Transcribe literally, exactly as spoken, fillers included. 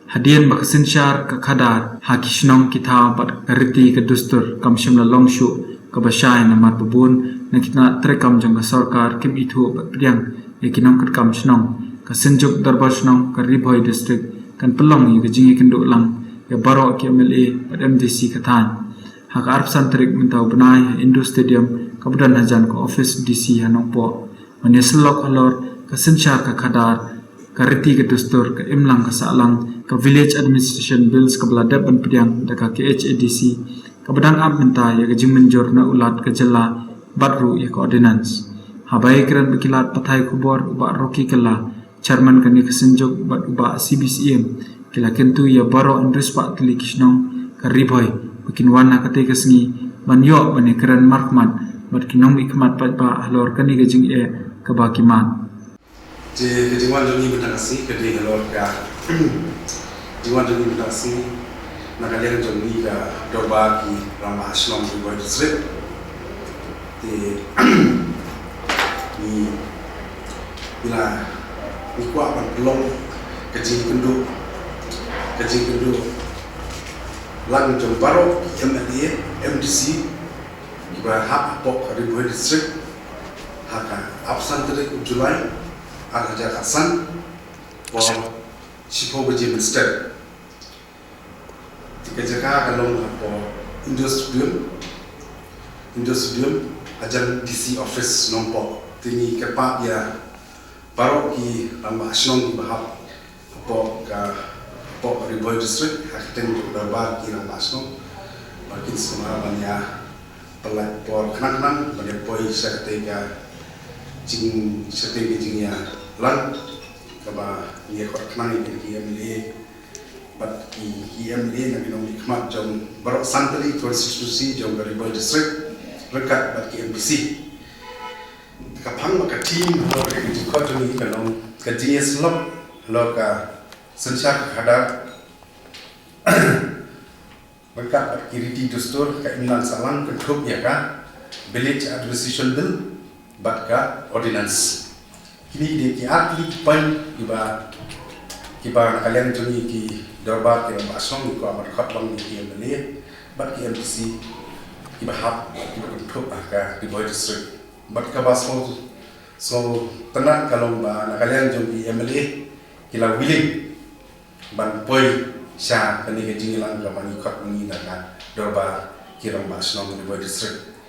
Hadien ba ka synshar ka khadar ha ki shnong ki thaw bad ka riti ka dustur kam shym la long shuh kaba shai, namar ba bun na ki tnat treikam jong ka sorkar kim ithuh bad pdiang ïa ki nongtrei kam shnong, ka Synjuk Dorbar Shnong ka Ri Bhoi District kan pynlong ïa ka jingïakynduh lang ïa baroh ki M L A bad M D C ka thaiñ ha ka arphew san tarik mynta u bnai ha Indoor Stadium kaba don hajan ka office D C ha Nongpoh. Ban ïasyllok halor ka synshar ka khadar, ka riti ka dustur, ka imlang ka sahlang, ka Village Administration Bills kaba la dep ban pdiang da ka K H A D C, kaba dang ap mynta ïa ka jingmynjur na u Lat ka jylla bad ruh ïa ka ordinance. Haba ïakren bad ki lad pathai khubor, u Bah Rocky Kylla, Chairman kane ka Synjuk bad u Bah C B Syiem, ki la kyntu ïa baroh hynriew spah tylli ki shnong ka Ri Bhoi ba kin wan ha katei ka sngi ban ïoh ban ïakren markhmat bad ki nongmihkhmat paidbah halor kane ka jingeh kaba ki mad. Te ka jingwan jong ngi mynta ka sngi ka dei halor ka jingwan jong ngi mynta ka sngi na ka liang jong ngi ka Dorbar ki Rangbah Shnong Ri Bhoi District. Te ngi ngi la ngi kwah ban pynlong ka jingkynduh, ka jingkynduh lang jong baroh ki M L A, M D C kiba hap hapoh ka Ri Bhoi District ha ka arphew san tarik u July ar hajar khatsan, por shiphew baje mynstep. Te ka jaka ka long hapoh Indoor Stadium, Indoor Stadium hajan D C office Nongpoh. Te ngi kyrpad ïa baroh ki rangbah shnong kiba hap hapoh ka, hapoh ka Ri Bhoi District ha ka kyrteng jong ka Dorbar ki Rangbah Shnong ba kin sngewbha ban ïa pynlait por khnang khnang ban ïa poi sha katei ka jing, sha katei ka jingïalang kaba ngi ïa khot khnang ïa ki M L A bad ki, ki M L A na ki nongmihkhmat jong baroh san tylli ki constituency jong ka Ri Bhoi District ryngkat bad ki M D C. Ka phang bad ka theme halor ka jingkhot jong ngi ka long ka jingïasyllok halor ka synshar ka khadar ryngkat bad ki riti dustur, ka imlang sahlang kynthup ïa ka Village Administration Bill bad ka Ordinance. Kine ki dei ki ar tylli ki point kiba, kiba na ka liang jong ngi ki Dorbar ki Rangbah Shnong ngi kwah ban khot lang ïa ki M L A bad ki M D C kiba hap, kiba kynthup ha ka Ri Bhoi District. Bad kaba sngew, sngewtynnat ka long ba na ka liang jong ki M L A ki la willing ban poi sha kane ka jingïalang kaba ngi khot ngi na ka Dorbar ki Rangbah Shnong Ri Bhoi District.